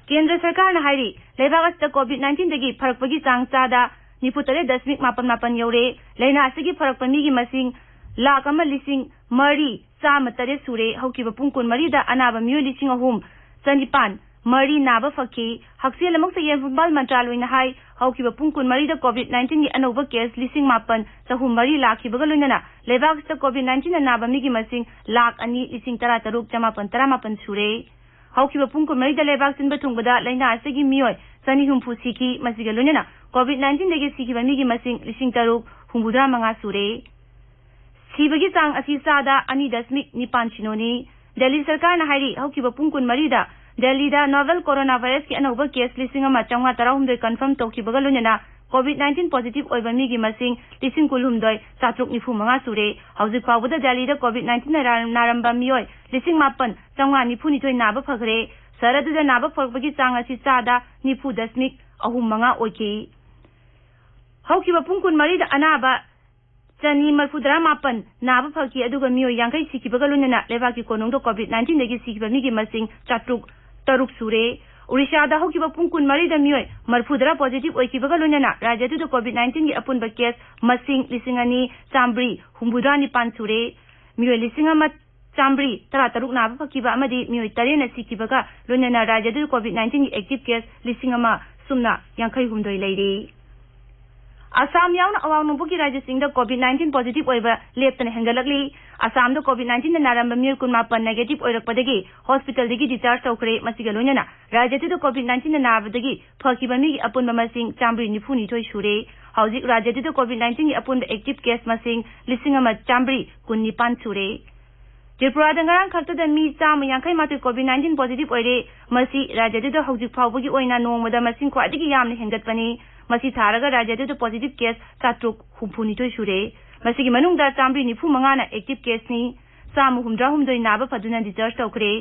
ꯀꯦꯟꯗ꯭ꯔ ꯁꯔꯀꯥꯔꯅ ꯍꯥꯏꯔꯤ, ꯂꯩꯕꯥꯛ ꯑꯁꯤꯗ COVID nineteenꯗꯒꯤ ꯐꯔꯛꯄꯒꯤ ꯆꯥꯡ ꯆꯥꯗ ꯅꯤꯐꯨ ꯇꯔꯦꯠ ꯗꯁꯃꯤꯛ ꯃꯥꯄꯟ ꯃꯥꯄꯟ ꯌꯧꯔꯦ꯫ ꯂꯥꯏꯅꯥ ꯑꯁꯤꯒꯤ ꯐꯔꯛꯄ ꯃꯤꯒꯤ ꯃꯁꯤꯡ ꯂꯥꯈ ꯑꯃ ꯂꯤꯁꯤꯡ ꯃꯔꯤ ꯆꯥꯝꯃ ꯇꯔꯦꯠ ꯁꯨꯔꯦ꯫ ꯍꯧꯈꯤꯕ ꯄꯨꯡ ꯀꯨꯟꯃꯔꯤꯗ ꯑꯅꯥꯕ ꯃꯤꯑꯣꯏ ꯂꯤꯁꯤꯡ ꯑꯍꯨꯝ ꯆꯅꯤꯄꯥꯟ ꯃꯔꯤ ꯅꯥꯕ ꯐꯈꯤ꯫ ꯍꯛꯁꯦꯜ ꯑꯃꯁꯨꯡ ꯌꯦꯡꯐꯝꯕꯥꯜ ꯃꯟꯇ꯭ꯔꯥꯂꯣꯏꯅ ꯍꯥꯏ, ꯍꯧꯈꯤꯕ ꯄꯨꯡ ꯀꯨꯟꯃꯔꯤꯗ COVID nineteenꯒꯤ ꯑꯅꯧꯕ case ꯂꯤꯁꯤꯡ ꯃꯥꯄꯟ ꯆꯍꯨꯝ ꯃꯔꯤ ꯂꯥꯛꯈꯤꯕꯒ ꯂꯣꯏꯅꯅ ꯂꯩꯕꯥꯛ ꯑꯁꯤꯗ COVID nineteenꯅ ꯅꯥꯕ ꯃꯤꯒꯤ ꯃꯁꯤꯡ ꯂꯥꯈ ꯑꯅꯤ ꯂꯤꯁꯤꯡ ꯇꯔꯥ ꯇꯔꯨꯛ ꯆꯃꯥꯄꯟ ꯇꯔꯥ ꯃꯥꯄꯟ ꯁꯨꯔꯦ꯫ ꯍꯧꯈꯤꯕ ꯄꯨꯡ ꯀꯨꯟꯃꯔꯤꯗ ꯂꯩꯕꯥꯛ ꯁꯤꯟꯕ ꯊꯨꯡꯕꯗ ꯂꯥꯏꯅꯥ ꯑꯁꯤꯒꯤ ꯃꯤꯑꯣꯏ ꯆꯅꯤ ꯍꯨꯝꯐꯨ ꯁꯤꯈꯤ꯫ ꯃꯁꯤꯒ ꯂꯣꯏꯅꯅ COVID nineteenꯗꯒꯤ ꯁꯤꯈꯤꯕ ꯃꯤꯒꯤ ꯃꯁꯤꯡ ꯂꯤꯁꯤꯡ ꯇꯔꯨꯛ ꯍꯨꯝꯐꯨꯇꯔꯥ ꯃꯉꯥ ꯁꯨꯔꯦ꯫ ꯁꯤꯕꯒꯤ ꯆꯥꯡ ꯑꯁꯤ ꯆꯥꯗ ꯑꯅꯤ ꯗꯁꯃꯤꯛ ꯅꯤꯄꯥꯟ ꯁꯤꯅꯣꯅꯤ꯫ ꯗꯦꯜꯂꯤ ꯁꯔꯀꯥꯔꯅ ꯍꯥꯏꯔꯤ, ꯍꯧꯈꯤꯕ ꯄꯨꯡ ꯀꯨꯟꯃꯔꯤꯗ ꯗꯦꯜꯂꯤꯗ novel coronavirusꯀꯤ ꯑꯅꯧꯕ case ꯂꯤꯁꯤꯡ ꯑꯃ ꯆꯥꯝꯃꯉꯥ ꯇꯔꯥꯍꯨꯝꯗꯣꯏ confirm ꯇꯧꯈꯤꯕꯒ ꯂꯣꯏꯅꯅ COVID nineteen positive ꯑꯣꯏꯕ ꯃꯤꯒꯤ ꯃꯁꯤꯡ ꯂꯤꯁꯤꯡ ꯀꯨꯟꯍꯨꯝꯗꯣꯏ ꯆꯥꯇ꯭ꯔꯨꯛ ꯅꯤꯐꯨ ꯃꯉꯥ ꯁꯨꯔꯦ꯫ ꯍꯧꯖꯤꯛ ꯐꯥꯎꯕꯗ ꯗꯦꯜꯂꯤꯗ COVID nineteenꯅ ꯅꯥꯔ-, ꯅꯥꯔꯝꯕ ꯃꯤꯑꯣꯏ ꯂꯤꯁꯤꯡ ꯃꯥꯄꯟ ꯆꯥꯝꯃꯉꯥ ꯅꯤꯐꯨ ꯅꯤꯊꯣꯏ ꯅꯥꯕ ꯐꯈ꯭ꯔꯦ꯫ ꯁꯍꯔ ꯑꯗꯨꯗ ꯅꯥꯕ ꯐꯔꯛꯄꯒꯤ ꯆꯥꯡ ꯑꯁꯤ ꯆꯥꯗ ꯅꯤꯐꯨ ꯗꯁꯃꯤꯛ ꯑꯍꯨꯝ ꯃꯉꯥ ꯑꯣꯏꯈꯤ꯫ ꯍꯧꯈꯤꯕ ꯄꯨꯡ ꯀꯨꯟꯃꯔꯤꯗ ꯑꯅꯥꯕ ꯆꯅꯤ ꯃꯔꯤꯐꯨꯇꯔꯥ ꯃꯥꯄꯟ ꯅꯥꯕ ꯐꯈꯤ, ꯑꯗꯨꯒ ꯃꯤꯑꯣꯏ ꯌꯥꯡꯈꯩ ꯁꯤꯈꯤꯕꯒ ꯂꯣꯏꯅꯅ ꯂꯩꯕꯥꯛꯀꯤ ꯀꯣꯅꯨꯡꯗ COVID nineteenꯗꯒꯤ ꯁꯤꯈꯤꯕ ꯃꯤꯒꯤ ꯃꯁꯤꯡ ꯆꯥꯇ꯭ꯔꯨꯛ ꯇꯔꯨꯛ ꯁꯨꯔꯦ꯫ ꯎꯔꯤꯁꯥꯗ ꯍꯧꯈꯤꯕ ꯄꯨꯡ ꯀꯨꯟꯃꯔꯤꯗ ꯃꯤꯑꯣꯏ ꯃꯔꯤꯐꯨꯇꯔꯥ positive ꯑꯣꯏꯈꯤꯕꯒ ꯂꯣꯏꯅꯅ ꯔꯥꯖ꯭ꯌ ꯑꯗꯨꯗ COVID nineteenꯒꯤ ꯑꯄꯨꯟꯕ case ꯃꯁꯤꯡ ꯂꯤꯁꯤꯡ ꯑꯅꯤ ꯆꯥꯝꯃꯔꯤ ꯍꯨꯝꯐꯨꯇꯔꯥ ꯅꯤꯄꯥꯟ ꯁꯨꯔꯦ꯫ ꯃꯤꯑꯣꯏ ꯂꯤꯁꯤꯡ ꯑꯃ ꯆꯥꯝꯃꯔꯤ ꯇꯔꯥ ꯇꯔꯨꯛ ꯅꯥꯕ ꯐꯈꯤꯕ ꯑꯃꯗꯤ ꯃꯤꯑꯣꯏ ꯇꯔꯦꯠꯅ ꯁꯤꯈꯤꯕꯒ ꯂꯣꯏꯅꯅ ꯔꯥꯖ꯭ꯌ ꯑꯗꯨꯗ COVID nineteenꯒꯤ active case ꯂꯤꯁꯤꯡ ꯑꯃ ꯁꯨꯞꯅ ꯌꯥꯡꯈꯩ ꯍꯨꯝꯗꯣꯏ ꯂꯩꯔꯤ꯫ ꯑꯁꯥꯝ ꯌꯥꯎꯅ ꯑꯋꯥꯡ ꯅꯣꯡꯄꯣꯛꯀꯤ ꯔꯥꯖ꯭ꯌꯁꯤꯡꯗ COVID nineteen positive ꯑꯣꯏꯕ ꯂꯦꯞꯇꯅ ꯍꯦꯟꯒꯠꯂꯛꯂꯤ꯫ ꯑꯁꯥꯝꯗ COVID nineteenꯗ ꯅꯥꯔꯝꯕ ꯃꯤꯑꯣꯏ ꯀꯨꯟꯃꯥꯄꯟ negative ꯑꯣꯏꯔꯛꯄꯗꯒꯤ hospitalꯗꯒꯤ discharge ꯇꯧꯈ꯭ꯔꯦ꯫ ꯃꯁꯤꯒ ꯂꯣꯏꯅꯅ ꯔꯥꯖ꯭ꯌ ꯑꯗꯨꯗ COVID nineteenꯗ ꯅꯥꯕꯗꯒꯤ ꯐꯈꯤꯕ ꯃꯤꯒꯤ ꯑꯄꯨꯟꯕ ꯃꯁꯤꯡ ꯆꯥꯝꯃꯔꯤ ꯅꯤꯐꯨ ꯅꯤꯊꯣꯏ ꯁꯨꯔꯦ꯫ ꯍꯧꯖꯤꯛ ꯔꯥꯖ꯭ꯌ ꯑꯗꯨꯗ COVID nineteenꯒꯤ ꯑꯄꯨꯟꯕ active case ꯃꯁꯤꯡ ꯂꯤꯁꯤꯡ ꯑꯃ ꯆꯥꯝꯃꯔꯤ ꯀꯨꯟ ꯅꯤꯄꯥꯟ ꯁꯨꯔꯦ꯫ ꯇ꯭ꯔꯤꯄꯨꯔꯥꯗ ꯉꯔꯥꯡ ꯈꯛꯇꯗ ꯃꯤ ꯆꯥꯝꯃ ꯌꯥꯡꯈꯩ ꯃꯥꯊꯣꯏ COVID nineteen positive ꯑꯣꯏꯔꯦ꯫ ꯃꯁꯤ ꯔꯥꯖ꯭ꯌ ꯑꯗꯨꯗ ꯍꯧꯖꯤꯛ ꯐꯥꯎꯕꯒꯤ ꯑꯣꯏꯅ ꯅꯣꯡꯃꯗ ꯃꯁꯤꯡ ꯈ꯭ꯋꯥꯏꯗꯒꯤ ꯌꯥꯝꯅ ꯍꯦꯟꯒꯠꯄꯅꯤ꯫ ꯃꯁꯤ ꯊꯥꯔꯒ ꯔꯥꯖ꯭ꯌ ꯑꯗꯨꯗ positive case ꯆꯥꯇ꯭ꯔꯨꯛ ꯍꯨꯝꯐꯨ ꯅꯤꯊꯣꯏ ꯁꯨꯔꯦ꯫ ꯃꯁꯤꯒꯤ ꯃꯅꯨꯡꯗ ꯆꯥꯃꯔꯤ ꯅꯤꯐꯨ ꯃꯉꯥꯅ active caseꯅꯤ꯫ ꯆꯥꯝꯃ ꯍꯨꯝꯗ꯭ꯔꯥ ꯍꯨꯝꯗꯣꯏ ꯅꯥꯕ ꯐꯗꯨꯅ discharge ꯇꯧꯈ꯭ꯔꯦ꯫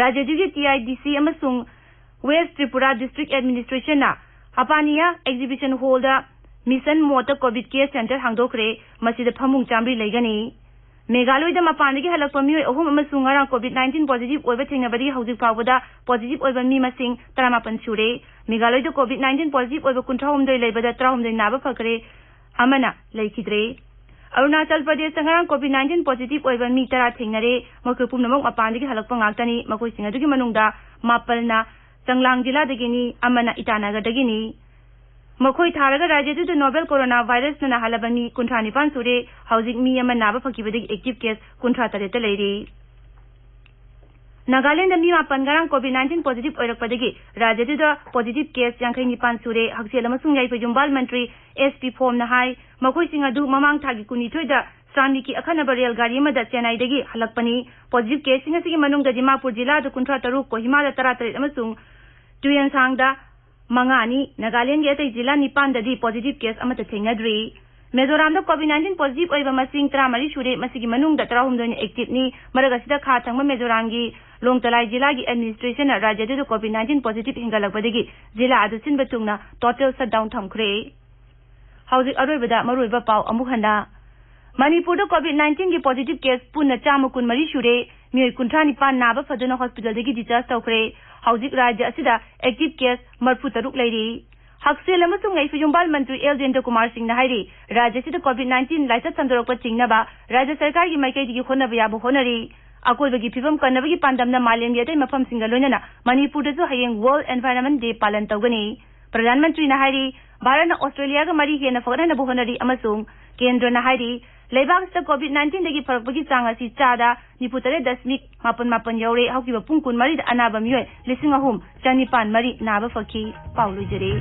ꯔꯥꯖ꯭ꯌ ꯑꯗꯨꯒꯤ T I D C ꯑꯃꯁꯨꯡ West Tripura District Administrationꯅ ꯍꯄꯥꯅꯤꯌꯥ Exhibition Hallꯗ Mission Modeꯇ COVID care center ꯍꯥꯡꯗꯣꯛꯈ꯭ꯔꯦ꯫ ꯃꯁꯤꯗ ꯐꯃꯨꯡ ꯆꯥꯃꯔꯤ ꯂꯩꯒꯅꯤ꯫ ꯃꯦꯘꯥꯂꯣꯏꯗ ꯃꯄꯥꯟꯗꯒꯤ ꯍꯜꯂꯛꯄ ꯃꯤꯑꯣꯏ ꯑꯍꯨꯝ ꯑꯃꯁꯨꯡ ꯉꯔꯥꯡ COVID nineteen positive ꯑꯣꯏꯕ ꯊꯦꯡꯅꯕꯗꯒꯤ ꯍꯧꯖꯤꯛ ꯐꯥꯎꯕꯗ positive ꯑꯣꯏꯕ ꯃꯤ ꯃꯁꯤꯡ ꯇꯔꯥꯃꯥꯄꯟ ꯁꯨꯔꯦ꯫ ꯃꯦꯘꯥꯂꯣꯏꯗ COVID nineteen positive ꯑꯣꯏꯕ ꯀꯨꯟꯊ꯭ꯔꯥꯍꯨꯝꯗꯣꯏ ꯂꯩꯕꯗ ꯇꯔꯥꯍꯨꯝꯗꯣꯏ ꯅꯥꯕ ꯐꯈ꯭ꯔꯦ, ꯑꯃꯅ ꯂꯩꯈꯤꯗ꯭ꯔꯦ꯫ ꯑꯔꯨꯅꯥꯆꯜ ꯄ꯭ꯔꯗꯦꯁꯇ ꯉꯔꯥꯡ COVID nineteen positive ꯑꯣꯏꯕ ꯃꯤ ꯇꯔꯥ ꯊꯦꯡꯅꯔꯦ꯫ ꯃꯈꯣꯏ ꯄꯨꯝꯅꯃꯛ ꯃꯄꯥꯟꯗꯒꯤ ꯍꯜꯂꯛꯄ ꯉꯥꯛꯇꯅꯤ꯫ ꯃꯈꯣꯏꯁꯤꯡ ꯑꯗꯨꯒꯤ ꯃꯅꯨꯡꯗ ꯃꯥꯄꯜꯅ ꯆꯪꯂꯥꯡ ꯖꯤꯂꯥꯗꯒꯤꯅꯤ, ꯑꯃꯅ ꯏꯇꯥꯅꯒꯔꯗꯒꯤꯅꯤ꯫ ꯃꯈꯣꯏ ꯊꯥꯔꯒ ꯔꯥꯖ꯭ꯌ ꯑꯗꯨꯗ novel coronavirusꯅ ꯅꯥꯍꯜꯂꯕ ꯃꯤ ꯀꯨꯟꯊ꯭ꯔꯥ ꯅꯤꯄꯥꯟ ꯁꯨꯔꯦ꯫ ꯍꯧꯖꯤꯛ ꯃꯤ ꯑꯃ ꯅꯥꯕ ꯐꯈꯤꯕꯗꯒꯤ active case ꯀꯨꯟꯊ꯭ꯔꯥ ꯇꯔꯦꯠꯇ ꯂꯩꯔꯤ꯫ ꯅꯥꯒꯥꯂꯦꯟꯗ ꯃꯤ ꯃꯥꯄꯟ ꯉꯔꯥꯡ COVID nineteen positive ꯑꯣꯏꯔꯛꯄꯗꯒꯤ ꯔꯥꯖ꯭ꯌ ꯑꯗꯨꯗ positive case ꯌꯥꯡꯈꯩ ꯅꯤꯄꯥꯟ ꯁꯨꯔꯦ꯫ ꯍꯛꯁꯦꯜ ꯑꯃꯁꯨꯡ ꯌꯥꯏꯐ ꯌꯨꯝꯕꯥꯜ ꯃꯟꯇ꯭ꯔꯤ S P ꯐꯣꯝꯅ ꯍꯥꯏ, ꯃꯈꯣꯏꯁꯤꯡ ꯑꯗꯨ ꯃꯃꯥꯡ ꯊꯥꯒꯤ ꯀꯨꯟꯅꯤꯊꯣꯏꯗ ꯁ꯭ꯔꯥꯃꯤꯛꯀꯤ ꯑꯈꯟꯅꯕ ꯔꯦꯜ ꯒꯥꯔꯤ ꯑꯃꯗ ꯆꯦꯟꯅꯥꯏꯗꯒꯤ ꯍꯜꯂꯛꯄꯅꯤ꯫ Positive caseꯁꯤꯡ ꯑꯁꯤꯒꯤ ꯃꯅꯨꯡꯗ ꯗꯤꯃꯥꯄꯨꯔ ꯖꯤꯂꯥꯗ ꯀꯨꯟꯊ꯭ꯔꯥ ꯇꯔꯨꯛ, ꯀꯣꯍꯤꯃꯥꯗ ꯇꯔꯥ ꯇꯔꯦꯠ ꯑꯃꯁꯨꯡ ꯇꯨꯌꯦꯟꯁꯥꯡꯗ ꯃꯉꯥꯅꯤ꯫ ꯅꯥꯒꯥꯂꯦꯟꯒꯤ ꯑꯇꯩ ꯖꯤꯂꯥ ꯅꯤꯄꯥꯟꯗꯗꯤ positive case ꯑꯃꯠꯇ ꯊꯦꯡꯅꯗ꯭ꯔꯤ꯫ ꯃꯤꯖꯣꯔꯥꯝꯗ COVID nineteen positive ꯑꯣꯏꯕ ꯃꯁꯤꯡ ꯇꯔꯥꯃꯔꯤ ꯁꯨꯔꯦ꯫ ꯃꯁꯤꯒꯤ ꯃꯅꯨꯡꯗ ꯇꯔꯥꯍꯨꯝꯗꯣꯏꯅ activeꯅꯤ꯫ ꯃꯔꯛ ꯑꯁꯤꯗ ꯈꯥ ꯊꯪꯕ ꯃꯤꯖꯣꯔꯥꯝꯒꯤ ꯂꯣꯡꯇꯂꯥꯏ ꯖꯤꯂꯥꯒꯤ administrationꯅ ꯔꯥꯖ꯭ꯌ ꯑꯗꯨꯗ COVID nineteen positive ꯍꯦꯟꯒꯠꯂꯛꯄꯗꯒꯤ ꯖꯤꯂꯥ ꯑꯗꯨ ꯁꯤꯟꯕ ꯊꯨꯡꯅ total shutdown ꯊꯝꯈ꯭ꯔꯦ꯫ ꯍꯧꯖꯤꯛ ꯑꯔꯣꯏꯕꯗ ꯃꯔꯨꯑꯣꯏꯕ ꯄꯥꯎ ꯑꯃꯨꯛ ꯍꯟꯅ꯫ ꯃꯅꯤꯄꯨꯔꯗ COVID nineteenꯒꯤ positive case ꯄꯨꯟꯅ ꯆꯥꯝꯃ ꯀꯨꯟꯃꯔꯤ ꯁꯨꯔꯦ꯫ ꯃꯤꯑꯣꯏ ꯀꯨꯟꯊ꯭ꯔꯥ ꯅꯤꯄꯥꯟ ꯅꯥꯕ ꯐꯗꯨꯅ hospitalꯗꯒꯤ discharge ꯇꯧꯈ꯭ꯔꯦ꯫ ꯍꯧꯖꯤꯛ ꯔꯥꯖ꯭ꯌ ꯑꯁꯤꯗ active case ꯃꯔꯤꯐꯨ ꯇꯔꯨꯛ ꯂꯩꯔꯤ꯫ ꯍꯛꯁꯦꯜ ꯑꯃꯁꯨꯡ ꯌꯥꯏꯐ ꯌꯨꯝꯕꯥꯜ ꯃꯟꯇ꯭ꯔꯤ ꯑꯦꯜ ꯖꯌꯦꯟꯇ ꯀꯨꯃꯥꯔ ꯁꯤꯡꯅ ꯍꯥꯏꯔꯤ, ꯔꯥꯖ꯭ꯌ ꯑꯁꯤꯗ COVID nineteen ꯂꯥꯏꯆꯠ ꯁꯟꯗꯣꯔꯛꯄ ꯆꯤꯡꯅꯕ ꯔꯥꯖ꯭ꯌ ꯁꯔꯀꯥꯔꯒꯤ ꯃꯥꯏꯀꯩꯗꯒꯤ ꯍꯣꯠꯅꯕ ꯌꯥꯕ ꯍꯣꯠꯅꯔꯤ꯫ ꯑꯀꯣꯏꯕꯒꯤ ꯐꯤꯕꯝ ꯀꯟꯅꯕꯒꯤ ꯄꯥꯟꯗꯝꯅ ꯃꯥꯂꯦꯝꯒꯤ ꯑꯇꯩ ꯃꯐꯝꯁꯤꯡꯒ ꯂꯣꯏꯅꯅ ꯃꯅꯤꯄꯨꯔꯗꯁꯨ ꯍꯌꯦꯡ World Environment Day ꯄꯥꯂꯟ ꯇꯧꯒꯅꯤ꯫ ꯄ꯭ꯔꯙꯥꯟ ꯃꯟꯇ꯭ꯔꯤꯅ ꯍꯥꯏꯔꯤ, ꯚꯥꯔꯠꯅ ꯑꯣꯁꯇ꯭ꯔꯦꯂꯤꯌꯥꯒ ꯃꯔꯤ ꯍꯦꯟꯅ ꯐꯒꯠꯍꯟꯅꯕ ꯍꯣꯠꯅꯔꯤ ꯑꯃꯁꯨꯡ ꯀꯦꯟꯗ꯭ꯔꯅ ꯍꯥꯏꯔꯤ, ꯂꯩꯕꯥꯛ ꯑꯁꯤꯗ COVID nineteenꯗꯒꯤ ꯐꯔꯛꯄꯒꯤ ꯆꯥꯡ ꯑꯁꯤ ꯆꯥꯗ ꯅꯤꯐꯨ ꯇꯔꯦꯠ ꯗꯁꯃꯤꯛ ꯃꯥꯄꯟ ꯃꯥꯄꯟ ꯌꯧꯔꯦ꯫ ꯍꯧꯈꯤꯕ ꯄꯨꯡ ꯀꯨꯟꯃꯔꯤꯗ ꯑꯅꯥꯕ ꯃꯤꯑꯣꯏ ꯂꯤꯁꯤꯡ ꯑꯍꯨꯝ ꯆꯅꯤꯄꯥꯟ ꯃꯔꯤ ꯅꯥꯕ ꯐꯈꯤ꯫ ꯄꯥꯎ ꯂꯣꯏꯖꯔꯦ꯫